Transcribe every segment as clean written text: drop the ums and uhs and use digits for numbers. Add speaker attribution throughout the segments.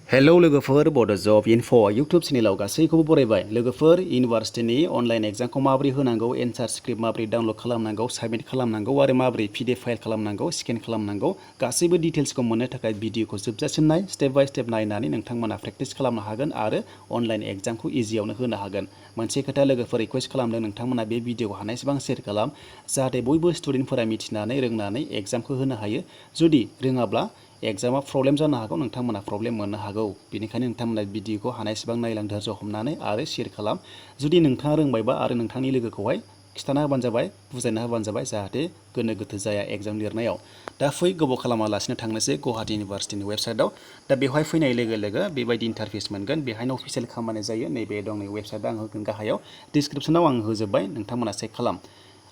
Speaker 1: Hello लोगोफोर बड' जब enough' YouTube चेनेलाव गासैखौबो बरायबाय। लोगोफोर इउनिभार्सिटिनि अनलाइन एग्जामखौ माबोरै होनांगौ, एन्सार स्क्रिप्ट माबोरै डाउनलड खालामनांगौ, साबमिट खालामनांगौ आरो माबोरै PDF फाइल खालामनांगौ, स्केन खालामनांगौ गासैबो डिटेल्सखौ मोननो थाखाय भिडिअखौ जोबजासिम नाय। स्टेप बाय स्टेप नायनानै नोंथांमोना प्रेक्टिस खालामनो हागोन आरो अनलाइन एग्जामखौ इजियावनो होनो हागोन। मोनसे खोथा लोगोफोर रिक्वेस्ट खालामदों, नोंथांमोना बे भिडिअखौ हानायसेबां शेयार खालाम जाहाथे बयबो स्टुडेन्टफोरा मिथिनानै रोंनानै एग्जामखौ होनो हायो। जुदि रोङाब्ला एग्जामा प्रब्लेम जानो हागौ, नोंथांमोना प्रब्लेम मोननो हागौ। बेनिखायनो नोंथांमोना भिडिअखौ हानायसेबां नायलां धैर्य हमनानै आरो शेयार खालाम। जुदि नोंथाङा रोंबायबा आरो नोंथांनि लोगोखौहाय खिन्थाना होबानो जाबाय, बुजायना होबानो जाबाय जाहाथे गोनो गोथो जाया एग्जाम लिरनायाव। दा फै गोबाव खालामालासिनो थांनोसै गुवाहाटी इउनिभार्सिटिनि वेबसाइटआव। दा बेवहाय फैनाय लोगो लोगो बेबायदि इन्टारफेस मोनगोन। बेहायनो अफिसियेल खामानि जायो। नैबे दं नै वेबसाइटआ आं होगोन गाहायाव। डिसक्रिपसनाव आं होजोब्बाय, नोंथांमोना चेक खालाम।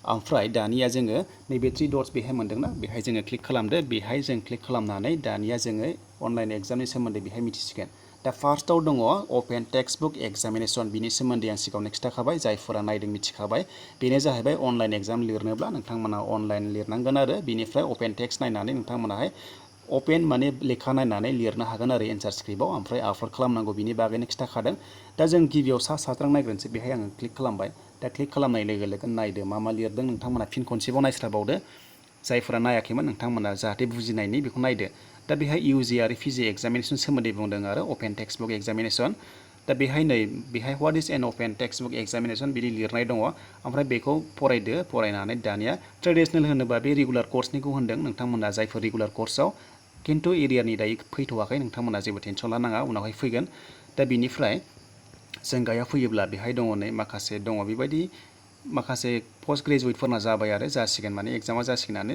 Speaker 1: ओमफ्राय दानिया जोङो नैबे 3 डट्स बेहाय मोनदोंना, बेहाय जोङो क्लिक खालामदो। बेहाय जों क्लिक खालामनानै दानिया जोङो अनलाइन एग्जामनि सोमोन्दै बेहाय मिथिसिगोन। दा फार्स्टआव दङ अपेन टेक्स्ट बुक एग्जामिनेसन। बिनि सोमोन्दै आं सिगाङाव खिथाखाबाय, जायफोरा नायदों मिथिखाबाय। बेनो जाहैबाय अनलाइन एग्जाम लिरनोब्ला नोंथांमोना अनलाइन लिरनांगोन आरो बिनिफ्राय अपेन टेक्स्ट नायनानै नोंथांमोनाहाय अपेन माने लेखा नायनानै लिरनो हागोन आरो एन्सार स्क्रिप्टआव। ओमफ्राय आपल'ड खालामनांगौ बिनि बागैनो खिथाखादों। दा जों गिबियाव साज्रां नायग्रोनोसै। बेहाय आङो क्लिक खालामबाय। दा क्लिक खालामनाय लोगो लोगो नायदो मा लिरदों, नोंथांमोना फिन खनसेबाव नायस्राबावदो। जायफोरा नायाखैमोन नोंथांमोना जाहाथे बुजिनायनि बेखौ नायदो। दा बेहाय UG आरो PG एग्जामिनेसन सोमोन्दै बुंदों आरो अपेन टेक्स्ट बुक एग्जामिनेसन। दा बेहाय बेहाय what is an open text book examination बिदि लिरनाय दङ। ओमफ्राय बेखौ फरायदो। फरायनानै दानिया ट्रेडिसनेल होनोबा बे रेगुलार कर्सनिखौ होनदों। नोंथांमोना जायफोर रेगुलार कर्सआव खिन्थु एरियानि दायो फैथ'वाखै, नोंथांमोना जेबो टेनसन लानाङा, उनावहाय फैगोन। दा बिनिफ्राय जों गाहायाव फैयोब्ला बेहाय दङ नै माखासे दङ बेबायदि माखासे पस्ट ग्रेजुवेटफोरना जाबाय आरो जासिगोन, माने एग्जामा जासिगोनानो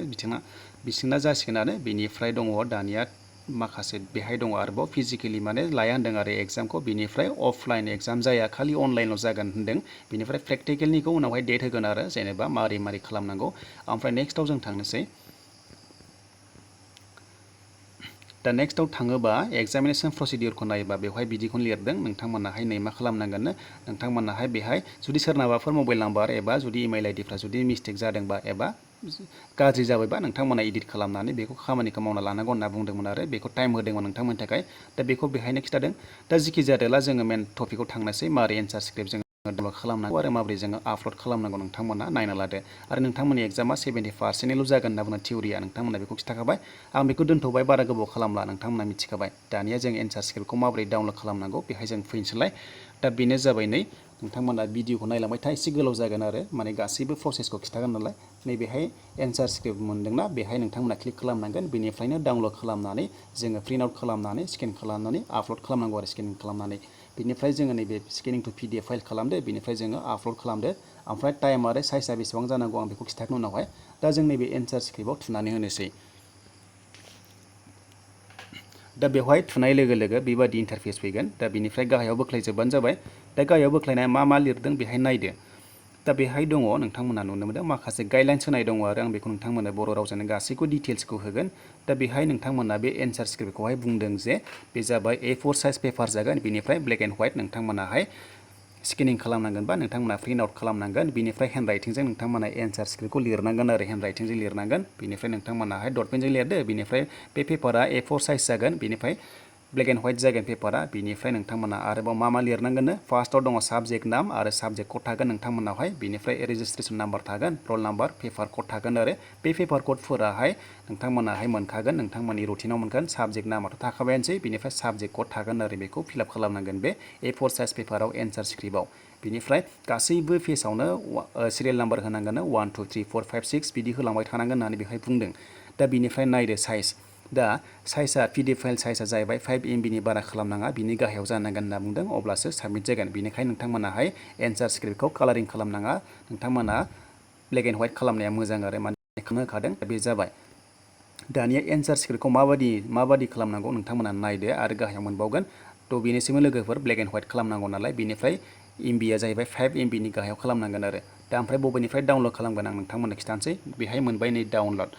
Speaker 1: बिसिना जासिगोनानो। बेनिफ्राय दङ दानिया माखासे बेहाय दङ आरोबाव फिजिकेलि माने लाया होनदों आरो एग्जामखौ। बिनिफ्राय अफलाइन एग्जाम जाया, खालि अनलाइनल' जागोन होनदों। बिनिफ्राय प्रेक्टिकेलनिखौ उनावहाय डेट होगोन आरो जेनेबा मारै खालामनांगौ। ओमफ्राय नेक्स्टआव जों थांनोसै। दा नेक्स्टआव थाङोबा एग्जामिनेसन प्रसिडिउरखौ नायोबा बेवहाय बिदिखौनो लिरदों। नोंथांमोनाहाय नै मा खालामनांगोननो, नोंथांमोनाहाय बेहाय जुदि सोरनाबाफोर मबाइल नाम्बार एबा जुदि इमेल आइडिफ्रा जुदि मिस्टेक जादोंबा एबा गाज्रि जाबायबा नोंथांमोना एडिट खालामनानै बेखौ खामानिखौ मावना लानांगौ होनना बुंदोंमोन आरो बेखौ टाइम होदोंमोन नोंथांमोननि थाखाय। दा बेखौ बेहायनो खिथादों। दा जिखि जादोला जोङो मेन टपिकआव थांनोसै, मारै एन्सार स्क्रिप्ट जोङो डाउनलड खालामनांगौ आरो माबोरै जोङो आपल'ड खालामनांगौ नोंथांमोना नायना लादो। आरो नोंथांमोननि एग्जामा 70%निल' जागोन होनना बुंनो थियरिया, नोंथांमोना बेखौ खिथाखाबाय। आं बेखौ दोनथ'बाय, बारा गोबाव खालामला, नोंथांमोना मिथिखाबाय। दानिया जों एन्सार स्क्रिप्टखौ माबोरै डाउनलड खालामनांगौ बेहाय जों फैनोसैलाय। दा बेनो जाबाय नै नोंथांमोना भिडिअखौ नायलांबाय था, एसे गोलाव जागोन आरो माने गासैबो प्रसेसखौ खिथागोन नालाय। नैबेहाय एन्सार स्क्रिप्ट मोनदोंना, बेहाय नोंथांमोना क्लिक खालामनांगोन। बेनिफ्रायनो डाउनलड खालामनानै जोङो प्रिन्ट आउट खालामनानै स्केन खालामनानै आपल'ड खालामनांगौ आरो स्केनिं खालामनानै। बेनिफ्राय जोङो नैबे स्केनिं टु PDF फाइल खालामदो। बेनिफ्राय जोङो आपल'ड खालामदो। ओमफ्राय टाइम आरो साइजआ बेसेबां जानांगौ आं बेखौ खिथागोन उनावहाय। दा जों नैबे एन्सार स्क्रिप्टआव थुनानै होनोसै। दा बेवहाय थुनाय लोगो लोगो बेबादि इन्टारफेस फैगोन। दा बिनिफ्राय गाहायाव बोख्लायजोबबानो जाबाय। दा गाहायाव बोख्लायनाया मा लिरदों बेहाय नायदो। दा बेहाय दङ नोंथांमोना नुनो मोनदों माखासे गाइडलाइन्स होनाय दङ आरो आं बेखौ नोंथांमोननो बर' रावजोंनो गासैखौ डिटेल्सखौ होगोन। दा बेहाय नोंथांमोना बे एन्सार स्क्रिप्टखौहाय बुंदों जे बे जाबाय A4 साइज पेपार जागोन। बिनिफ्राय ब्लेक एन्ड व्हाइट नोंथांमोनाहाय स्केनिं खालामनांगोन बा नोंथांमोना प्रिन्ट आउट खालामनांगोन। बिनिफ्राय हेन्ड राइटिंजों नोंथांमोना एन्सार स्क्रिप्टखौ लिरनांगोन आरो हेन्ड राइटिंजों लिरनांगोन। बिनिफ्राय नोंथांमोनाहाय डट पेनजों लिरदो। बिनिफ्राय बे पेपारा A4 साइज जागोन। बिनिफ्राय ब्लेक एन्ड व्हाइट जागोन पेपारा। बिनिफ्राय नोंथांमोना आरोबाव मा लिरनांगोननो, फार्स्टआव दङ साबजेक्ट नाम आरो साबजेक्ट कड थागोन नोंथांमोनावहाय। बिनिफ्राय रेजिस्ट्रेसन नाम्बार थागोन, रल नाम्बार, पेपार कड थागोन आरो बे पेपार कडफोराहाय नोंथांमोनाहाय मोनखागोन, नोंथांमोननि रुटिनाव मोनगोन। साबजेक्ट नामाथ' थाखाबायानोसै। बिनिफ्राय साबजेक्ट कड थागोन आरो बेखौ फिलआप खालामनांगोन बे A4 साइज पेपाराव एन्सार स्क्रिप्टआव। बिनिफ्राय गासैबो पेजावनो सिरियेल नाम्बार होनांगोन, 1 2 3 4 5 6 बिदि होलांबाय थानांगोन होननानै बेहाय बुंदों। दा बिनिफ्राय नायदो साइज। दा साइजआ PDF फाइल साइजआ जाहैबाय 5 MB नि बारा खालामनाङा, बिनि गाहायाव जानांगोन होनना बुंदों, अब्लासो साबमिट जागोन। बेनिखायनो नोंथांमोनाहाय एन्सार स्क्रिप्टखौ कालारिं खालामनाङा, नोंथांमोना ब्लेक एन्ड व्हाइट खालामनाया मोजां आरो माने होखादों। बे जाबाय। दानिया एन्सार स्क्रिप्टखौ माबादि खालामनांगौ नोंथांमोना नायदो आरो गाहायाव मोनबावगोन। थ' बेनिसिम लोगोफोर ब्लेक एन्ड व्हाइट खालामनांगौ नालाय, बेनिफ्राय MB जाहैबाय 5 MB नि गाहायाव खालामनांगोन आरो। दा ओमफ्राय बबेनिफ्राय डाउनलड खालामगोन आं नोंथांमोननो खिथानोसै। बेहाय मोनबाय नै डाउनलड।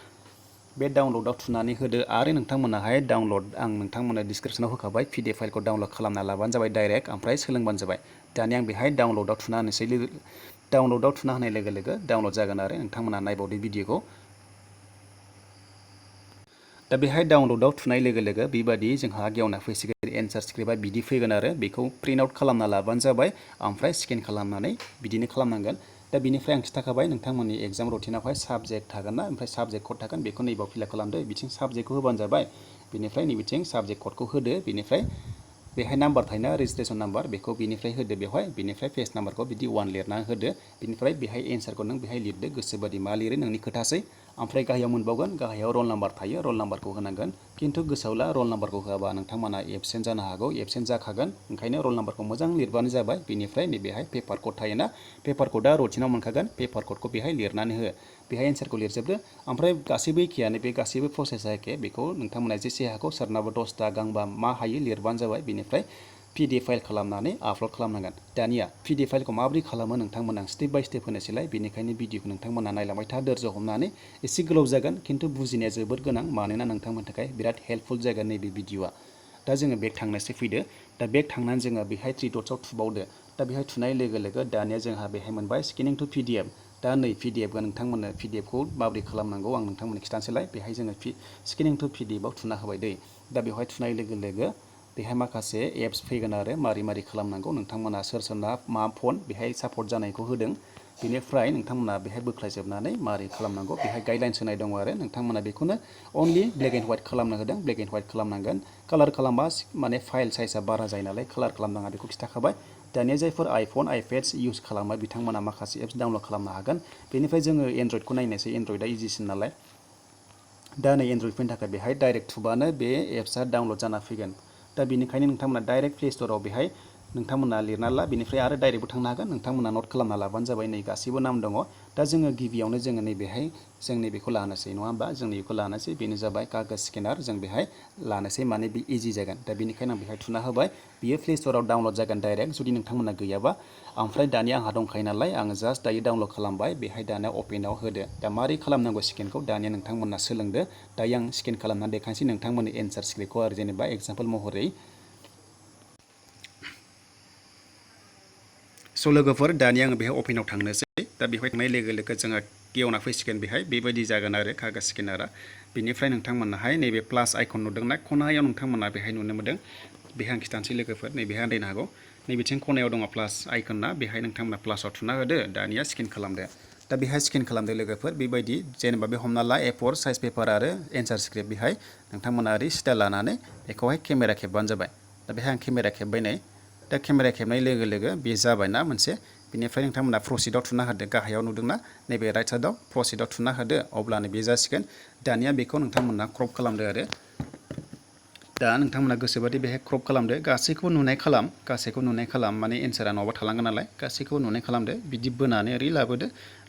Speaker 1: बे डाउनलडआव थुनानै होदो आरो नोंथांमोनाहाय डाउनलड आं नोंथांमोननो डिसक्रिपसनाव होखाबाय, PDF फाइलखौ डाउनलड खालामना लाबानो जाबाय डाइरेक्ट, ओमफ्राय सोलोंबानो जाबाय। दानिया आं बेहाय डाउनलडआव थुना होनोसै। डाउनलडआव थुना होनाय लोगो लोगो डाउनलड जागोन आरो नोंथांमोना नायबावदो भिडिअखौ। दा बेहाय डाउनल'डआव थुनाय लोगो लोगो बेबादि जोंहा गेवना फैसिगोन एन्सार स्क्रिप्टआ बिदि फैगोन आरो बेखौ प्रिन्ट आउट खालामना लाबानो जाबाय ओमफ्राय स्केन खालामनानै बिदिनो खालामनांगोन दा बिनिफ्राय आं खिथाखाबाय नोंथांमोननि एग्जाम रुटिनावहाय साबजेक्ट थागोन ना ओमफ्राय साबजेक्ट कड थागोन बेखौ नैबाव फिलआप खालामदो बिथिं साबजेक्टखौ होबानो जाबाय बिनिफ्राय नैबिथिं साबजेक्ट क'डखौ होदो बिनिफ्राय बेहाय नाम्बार थायोना रेजिस्ट्रेसन नाम्बार बेखौ बिनिफ्राय होदो बेवहाय बिनिफ्राय पेज नाम्बारखौ बिदि 1 लिरना होदो बिनिफ्राय बेहाय एन्सारखौ नों बेहाय लिरदो गोसोबादि मा लिरो नोंनि खोथासै ओमफ्राय गाहायाव मोनबावगोन गाहायाव रल नाम्बार थायो रल नाम्बारखौ होनांगोन खिन्थु गोसोआव ला रल नाम्बारखौ होआबा नोंथांमोना एबसेन्ट जानो हागौ एबसेन्ट जाखागोन ओंखायनो रल नाम्बारखौ मोजां लिरबानो जाबाय बिनिफ्राय नैबेहाय पेपार कड थायोना पेपार क'डआ रुटिनाव मोनखागोन पेपार क'डखौ बेहाय लिरनानै हो बेहाय एन्सारखौ लिरजोबदो ओमफ्राय गासैबो एखेयानो बे गासैबो प्रसेसा एखे बेखौ नोंथांमोना जेसे हागौ सोरनाबा 10टा गांबा मा हायो लिरबानो जाबाय बिनिफ्राय PDF फाइल खालामनानै आपल'ड खालामनांगोन दानिया PDF फाइलखौ माबोरै खालामो नोंथांमोना स्टेप बाय स्टेप होनोसैलाय बेनिखायनो भिडिअखौ नोंथांमोना नायलांबाय था धोर्ज हमनानै एसे गोलाव जागोन खिन्थु बुजिनाया जोबोद गोनां मानोना नोंथांमोननि थाखाय बिराद हेल्पफुल जागोन नैबे भिडिअआ दा जोङो बेक थांनोसै फैदो दा बेक थांनानै जोङो बेहाय 3 डट्सआव थुबावदो दा बेहाय थुनाय लोगो लोगो दानिया जोंहा बेहाय मोनबाय स्केनिं टु PDF दा नै PDF नोंथांमोननो PDFखौ माबोरै खालामनांगौ आं नोंथांमोननो खिथानोसैलाय बेहाय जोङो स्केनिं टु PDFआव थुना होबाय दै दा बेवहाय थुनाय लोगो लोगो बेहाय माखासे एप्स फैगोन आरो मारै मारै खालामनांगौ नोंथांमोना सोरना मा फन बेहाय सापर्ट जानायखौ होदों बेनिफ्राय नोंथांमोना बेहाय बोख्लायजोबनानै मारै खालामनांगौ बेहाय गाइडलाइन्स होनाय दङ आरो नोंथांमोना बेखौनो अनलि ब्लेक एन्ड व्हाइट खालामनो होदों ब्लेक एन्ड व्हाइट खालामनांगोन कालार खालामबा माने फाइल साइजआ बारा जायो नालाय कालार खालामनाङा बेखौ खिथाखाबाय दानिया जायफोर आइफन आइपेड्स इउज खालामो बिथांमोना माखासे एप्स डाउनलड खालामनो हागोन बेनिफ्राय जोङो एन्ड्रइडखौ नायनोसै एन्ड्रइडआ इजिसिन नालाय दा नै एन्ड्रइडफोरनि थाखाय बेहाय डाइरेक्ट थुबानो बे एप्सआ डाउनलड जाना फैगोन दा बेनिखायनो नोंथांमोना डाइरेक्ट प्ले स्ट'राव बेहाय नोंथांमोना लिरना ला बेनिफ्राय आरो डाइरेक्टबो थांनो हागोन नोंथांमोना नट खालामना लाबानो जाबाय नै गासैबो नाम दङ दा जोङो गिबियावनो जोङो नैबेहाय जों नैबेखौ लानोसै नङा होमबा जों नैबेखौ लानोसै बेनो जाबाय कागज स्केनार जों बेहाय लानोसै माने बे इजि जागोन दा बेनिखायनो आं बेहाय थुना होबाय बियो प्ले स्ट'राव डाउनलड जागोन डाइरेक्ट जुदि नोंथांमोना गैयाबा ओमफ्राय दानिया आंहा दंखायो नालाय आङो जास्ट दायो डाउनलड खालामबाय बेहाय दानिया अपेनाव होदो दा मारै खालामनांगौ स्केनखौ दानिया नोंथांमोना सोलोंदो दायो आं स्केन खालामनानै देखायनोसै नोंथांमोननि एन्सार स्क्रिप्टखौ आरो जेनेबा एग्जाम्पल महरै स' लोगोफोर दानिया आङो बेहाय अपेनाव थांनोसै दा बेवहाय थांनाय लोगो लोगो जोंहा गेवना फैसिगोन बेहाय बेबायदि जागोन आरो कागज स्केनारा बेनिफ्राय नोंथांमोनाहाय नैबे प्लास आइकन नुदोंना खनायाव नोंथांमोना बेहाय नुनो मोनदों बेहाय आं खिथानोसै लोगोफोर नैबेहाय आन्दायनो हागौ नैबेथिं खनायाव दङ प्लास आइकना बेहाय नोंथांमोना प्लासाव थुना होदो दानिया स्केन खालामदो दा बेहाय स्केन खालामदो लोगोफोर बेबायदि जेनेबा बे हमना ला A4 साइज पेपार आरो एन्सार स्क्रिप्ट बेहाय नोंथांमोना ओरै सिदा लानानै बेखौहाय केमेरा खेबबानो जाबाय दा बेहाय आं केमेरा खेबबाय नै दा केमेरा खेबनाय लोगो लोगो बे जाबायना मोनसे बेनिफ्राय नोंथांमोना प्रसिडआव थुना होदो गाहायाव नुदोंना नैबे राइट साइडआव प्रसिडआव थुना होदो अब्लानो बे जासिगोन दानिया बेखौ नोंथांमोना क्रप खालामदो आरो दा नोंथांमोना गोसोबादि बेहाय क्रप खालामदो गासैखौबो नुनाय खालाम माने एन्सारा नङाबा थालांगोन नालाय गासैखौबो नुनाय खालामदो बिदि बोनानै ओरै लाबोदो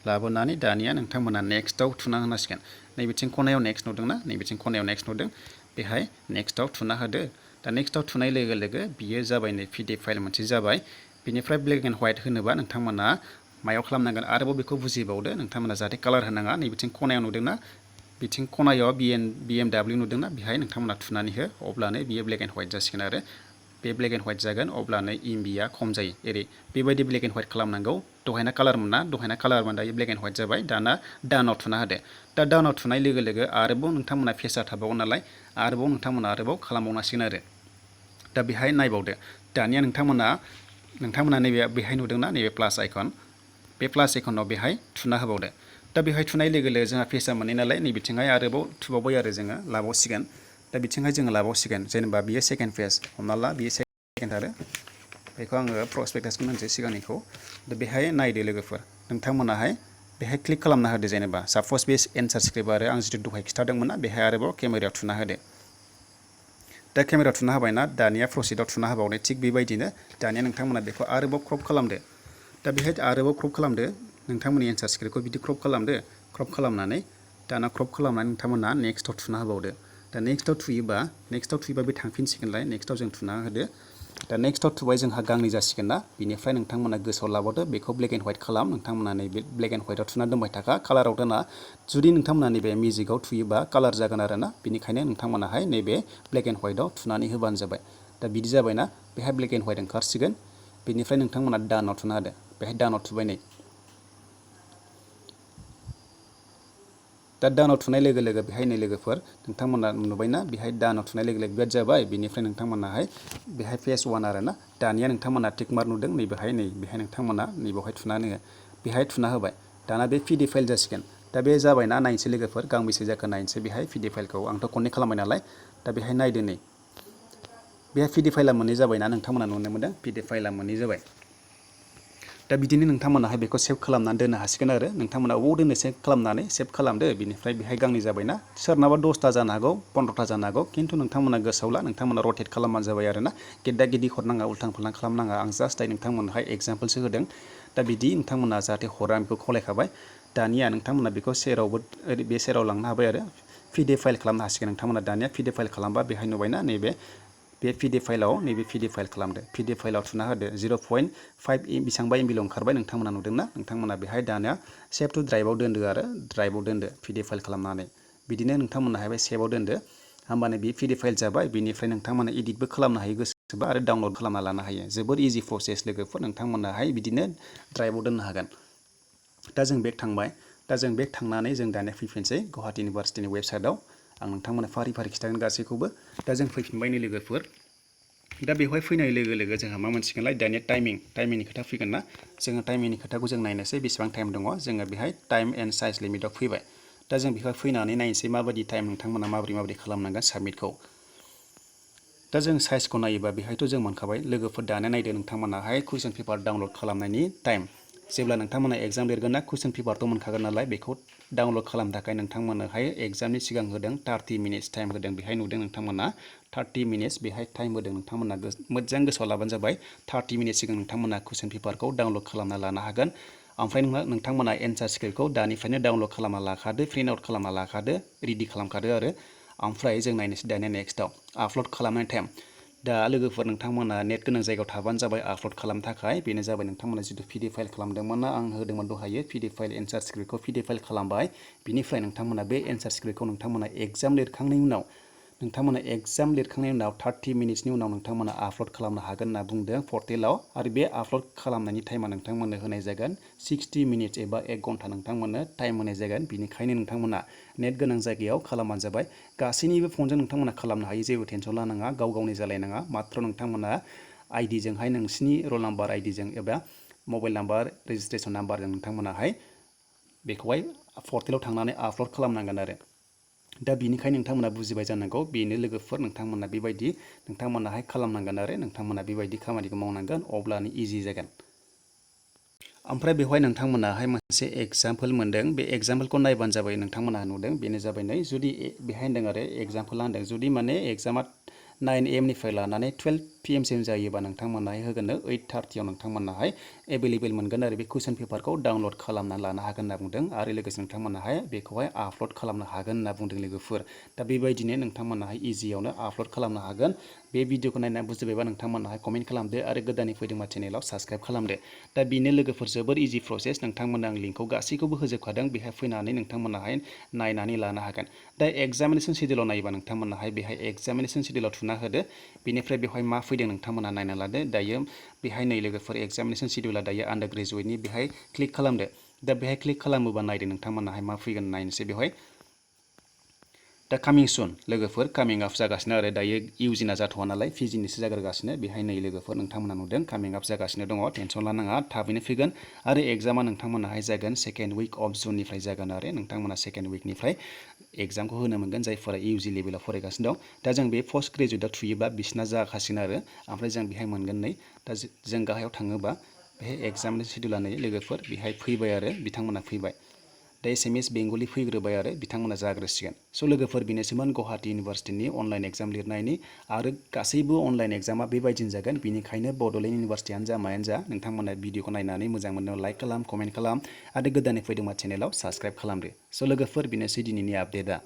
Speaker 1: लाबोनानै दानिया नोंथांमोना नेक्स्टआव थुना होनांसिगोन नैबेथिं खनायाव नेक्स्ट नुदोंना नैबेथिं खनायाव नेक्स्ट नुदों बेहाय नेक्स्टआव थुना होदो दा नेक्स्टआव थुनाय लोगो लोगो बियो जाबाय नै PDF फाइल मोनसे जाबाय बिनिफ्राय ब्लेक एन्ड व्हाइट होनोबा नोंथांमोना मायाव खालामनांगोन आरोबाव बेखौ बुजिबावदो नोंथांमोना जाहाथे कालार होनाङा नैबेथिं खनायाव नुदोंना बिथिं खनायाव BMW नुदोंना बेहाय नोंथांमोना थुनानै हो अब्लानो बियो ब्लेक एन्ड व्हाइट जासिगोन आरो बे ब्लेक एन्ड व्हाइट जागोन अब्लानो MBआ खम जायो एरै बेबायदि ब्लेक एन्ड व्हाइट खालामनांगौ दहायना कालारमोन दायो ब्लेक एन्ड व्हाइट जाबाय दाना डानाव थुना होदो दा डानाव थुनाय लोगो लोगो आरोबाव नोंथांमोना फेसा थाबावगोन नालाय आरोबाव नोंथांमोना खालामबावनांसिगोन आरो दा बेहाय नायबावदो दानिया नोंथांमोना नैबे बेहाय नुदोंना नैबे प्लास आइकन बे प्लास आइकनाव बेहाय थुना होबावदो दा बेहाय थुनाय लोगो लोगो जोंहा फेसा मोननाय नालाय नैबेथिंहाय आरोबाव थुबावबाय आरो जोङो लाबावसिगोन दा बिथिंहाय जोङो लाबावसिगोन जेनेबा बियो सेकेन्ड पेज हमना ला बियो सेकेन्ड आरो बेखौ आङो प्रसपेक्टासखौ होनसै सिगांनिखौ दा बेहाय नायदो लोगोफोर नोंथांमोनाहाय बेहाय क्लिक खालामना होदो जेनेबा साप'ज बे एन्सार स्क्रिप्ट आरो आं जिथु दहाय खिथादोंमोन ना बेहाय आरोबाव केमेरायाव थुना होदो दा केमेरायाव थुना होबायना दानिया प्रसिडआव थुना होबावदो थिग बेबायदिनो दानिया नोंथांमोना बेखौ आरोबाव क्रप खालामदो दा बेहाय आरोबाव क्रप खालामदो नोंथांमोननि एन्सार स्क्रिप्टखौ बिदि क्रप खालामदो क्रप खालामनानै दाना क्रप खालामनानै नोंथांमोना नेक्स्टआव थुना होबावदो दा नेक्स्टआव थुयोबा बे थांफिनसिगोनलाय नेक्स्टआव जों थुना होदो दा नेक्स्टआव थुबाय जोंहा गांनै जासिगोन ना बिनिफ्राय नोंथांमोना गोसोआव लाबावदो बेखौ ब्लेक एन्ड व्हाइट खालाम नोंथांमोना नैबे ब्लेक एन्ड व्हाइटआव थुना दोनबाय थाखा कालाराव दोना जुदि नोंथांमोना नैबे मिउजिकआव थुयोबा कालार जागोन आरो ना बिनिखायनो नोंथांमोनाहाय नैबे ब्लेक एन्ड व्हाइटआव थुनानै होबानो जाबाय दा बिदि जाबायना बेहाय ब्लेक एन्ड व्हाइट ओंखारसिगोन बेनिफ्राय नोंथांमोना डानाव थुना होदो बेहाय डानाव थुबाय नै दा दानाव थुनाय लोगो लोगो बेहाय नै लोगोफोर नोंथांमोना नुबायना बेहाय दानाव थुनाय लोगो लोगो बिराद जाबाय बेनिफ्राय नोंथांमोनाहाय बेहाय फेज 1 आरो ना दानिया नोंथांमोना टिक मार्क नुदों नै बेहाय नोंथांमोना नैबावहाय थुनानै बेहाय थुना होबाय दाना बे पिडि फाइल जासिगोन दा बे जाबायना नायनोसै लोगोफोर गांबेसे जाखो नायनोसै बेहाय पिडि फाइलखौ आंथ' खननै खालामबाय नालाय दा बेहाय नायदो नै बेहाय पिडि फाइला मोननै जाबायना नोंथांमोना नुनो मोनदों पिडि फाइला मोननै जाबाय दा बिदिनो नोंथांमोनाहाय बेखौ सेभ खालामनानै दोननो हासिगोन आरो नोंथांमोना अबाव दोननो सेभ खालामनानै सेभ खालामदो बिनिफ्राय बेहाय गांनै जाबायना सोरनाबा 10ता जानो हागौ 15ता जानो हागौ खिन्थु नोंथांमोना गोसोआवला नोंथांमोना रटेट खालामबानो जाबाय आरोना गेद्दा गेद्दि हरनाङा उल्थां फाल्थां खालामनाङा आं जास्ट नोंथांमोनाहाय एग्जाम्पोलसो होदों दा बिदि नोंथांमोना जाहाथे हरा बेखौ खावलायखाबाय दानिया नोंथांमोना बेखौ सेरावबो बे सेराव लांनो हाबाय आरो पिडि फाइल खालामनो हासिगोन नोंथांमोना दानिया पिडि फाइल खालामबा बेहाय नुबायना नैबे पिडि फाइलाव नैबे पिडि फाइल खालामदो पिडि फाइलाव थुना होदो 0.5 बेसेबांबा एमबिल' ओंखारबाय नोंथांमोना नुदोंना नोंथांमोना बेहाय दानिया सेभ टु ड्राइभआव दोनदो आरो ड्राइभआव दोनदो पिडि फाइल खालामनानै बिदिनो नोंथांमोनाहाय बे सेभआव दोनदो होमबानो बे पिडि फाइल जाबाय बिनिफ्राय नोंथांमोना इडिटबो खालामनो हायो गोसोबा आरो डाउनलड खालामना लानो हायो जोबोर इजि प्रसेस लोगोफोर नोंथांमोनाहाय बिदिनो ड्राइभआव दोननो हागोन दा जों बेक थांबाय दा जों बेक थांनानै जों दानिया फैफिनसै गुवाहाटी इउनिभारसिटिनि वेबसाइटआव आं नोंथांमोना फारि फारि खिन्थागोन गासैखौबो दा जों फैफिनबाय नै लोगोफोर दा बेवहाय फैनाय लोगो लोगो जोंहा मा मोनसिगोनलाय दानिया टाइमिंनि खोथा फैगोन ना जोङो टाइमिंनि खोथाखौ जों नायनोसै बेसेबां टाइम दङ जोङो बेहाय टाइम एन्ड साइज लिमिटआव फैबाय दा जों बेहाय फैनानै नायनोसै माबायदि टाइम नोंथांमोना माबोरै खालामनांगोन साबमिटखौ दा जों साइजखौ नायोबा बेहायथ' जों मोनखाबाय लोगोफोर दानिया नायदो नोंथांमोनाहाय कुइसन पेपार डाउनलड खालामनायनि टाइम जेब्ला नोंथांमोना एग्जाम लिरगोन ना कुइसन पेपारथ' मोनखागोन नालाय बेखौ डाउनलड खालामनो थाखाय नोंथांमोनहाय एग्जामनि सिगां होदों 30 मिनिट्स टाइम होदों बेहाय नुदों नोंथांमोना 30 मिनिट्स बेहाय टाइम होदों नोंथांमोना मोजां गोसोआव लाबानो जाबाय 30 मिनिट सिगां नोंथांमोना कुइसन पेपारखौ डाउनलड खालामना लानो हागोन ओमफ्राय नोंथांमोना एन्सार स्क्रिप्टखौ दानिफ्रायनो डाउनलड खालामना लाखादो प्रिन्ट आउट खालामना लाखादो रेडि खालामखादो आरो ओमफ्राय जों नायनोसै दानिया नेक्स्टआव आपल'ड खालामनाय टाइम दा लोगोफोर नोंथांमोना नेट गोनां जायगायाव थाबानो जाबाय आपल'ड खालामनो थाखाय बेनो जाबाय नोंथांमोना जिथु पिडि फाइल खालामदोंमोन ना आं होदोंमोन दहायो पिडि फाइल एन्सार स्क्रिप्टखौ पिडि फाइल खालामबाय बिनिफ्राय नोंथांमोना बे एन्सार स्क्रिप्टखौ नोंथांमोना एग्जाम लिरखांनायनि उनाव 30 मिनिट्सनि उनाव नोंथांमोना आपल'ड खालामनो हागोन होनना बुंदों पर्टेलाव आरो बे आपल'ड खालामनायनि टाइमा नोंथांमोननो होनाय जागोन 60 मिनिट्स एबा 1 घन्टा नोंथांमोननो टाइम होनाय जागोन बिनिखायनो नोंथांमोना नेट गोनां जायगायाव खालामबानो जाबाय गासैनिबो फनजों नोंथांमोना खालामनो हायो जेबो टेनसन लानाङा गाव गावनि जालायनाङा मात्र नोंथांमोना आइडिजोंहाय नोंसिनि रल नाम्बार आइडिजों एबा मबाइल नाम्बार रेजिस्ट्रेसन नाम्बारजों नोंथांमोनाहाय बेखौहाय पर्टेलाव थांनानै आपल'ड खालामनांगोन आरो दा बिनिखायनो नोंथांमोना बुजिबाय जानांगौ बेनो लोगोफोर नोंथांमोना बेबायदि नोंथांमोनाहाय खालामनांगोन आरो नोंथांमोना बेबायदि खामानिखौ मावनांगोन अब्लानो इजि जागोन ओमफ्राय बेवहाय नोंथांमोनाहाय मोनसे एग्जाम्पल मोनदों बे एग्जाम्पलखौ नायबानो जाबाय नोंथांमोना नुदों बेनो जाबाय नै जुदि बेहाय होनदों आरो एग्जाम्पला होनदों जुदि माने एग्जामा 9 AM निफ्राय लानानै 12 PM सिम जायोबा नोंथांमोनाहाय होगोननो 8:30 आव नोंथांमोनाहाय एभेलेबेल मोनगोन आरो बे कुइसन पेपारखौ डाउनलड खालामना लानो हागोन होनना बुंदों आरो लोगोसे नोंथांमोनाहाय बेखौहाय आपल'ड खालामनो हागोन होनना बुंदों लोगोफोर दा बेबायदिनो नोंथांमोनाहाय इजियावनो आपल'ड खालामनो हागोन बे भिडिअखौ नायनानै बुजिबायबा नोंथांमोनाहाय कमेन्ट खालामदो आरो गोदानै फैदोंबा चेनेलाव साबस्क्राइब खालामदो दा बेनो लोगोफोर जोबोर इजि प्रसेस नोंथांमोना आं लिंकखौ गासैखौबो होजोबखादों बेहाय फैनानै नोंथांमोनाहाय नायनानै लानो हागोन दा एग्जामिनेसन सिडिउलाव नायोबा नोंथांमोनाहाय बेहाय एग्जामिनेसन सिडिउलाव थुना होदो बिनिफ्राय बेवहाय मा फैदों नोंथांमोना नायना लादो दायो बेहाय नै लोगोफोर एग्जामिनेसन सिडिउला दायो आन्डार ग्रेजुवेटनि बेहाय क्लिक खालामदो दा बेहाय क्लिक खालामोबा नायदो नोंथांमोनाहाय मा फैगोन नायनोसै बेवहाय दा कामिं सुन लोगोफोर कामिं आप जागासिनो आरो दायो इउजिना जाथ'वा नालाय पिजिनिसो जाग्रोगासिनो बेहाय नै लोगोफोर नोंथांमोना नुदों कामिं आप जागासिनो दङ टेनसन लानाङा थाबैनो फैगोन आरो एग्जामा नोंथांमोनाहाय जागोन सेकेन्ड उइक अफ जुननिफ्राय जागोन आरो नोंथांमोना सेकेन्ड उइकनिफ्राय एग्जामखौ होनो मोनगोन जायफोरा इउजि लेभेलाव फरायगासिनो दं दा जों बे पस्ट ग्रेजुवेटआव थुयोबा बिसिना जाखासिगोन आरो ओमफ्राय जों बेहाय मोनगोन नै दा जों गाहायाव थाङोबा बेहाय एग्जामनि सिडिउला नै लोगोफोर बेहाय फैबाय आरो बिथांमोना फैबाय दा एसामिस बेंगलि फैग्रोबाय आरो बिथांमोना जाग्रोसिगोन स' लोगोफोर बेनोसैमोन गुवाहाटी इउनिभारसिटिनि अनलाइन एग्जाम लिरनायनि आरो गासैबो अनलाइन एग्जामा बेबायदिनो जागोन बेनिखायनो बड'लेण्ड इउनिभारसिटियानो जा मायानो जा नोंथांमोना भिडिअखौ नायनानै मोजां मोननायाव लाइक खालाम कमेन्ट खालाम आरो गोदानै फैदोंबा चेनेलाव साबस्क्राइब खालामदो स' लोगोफोर बेनोसै दिनैनि आपडेटआ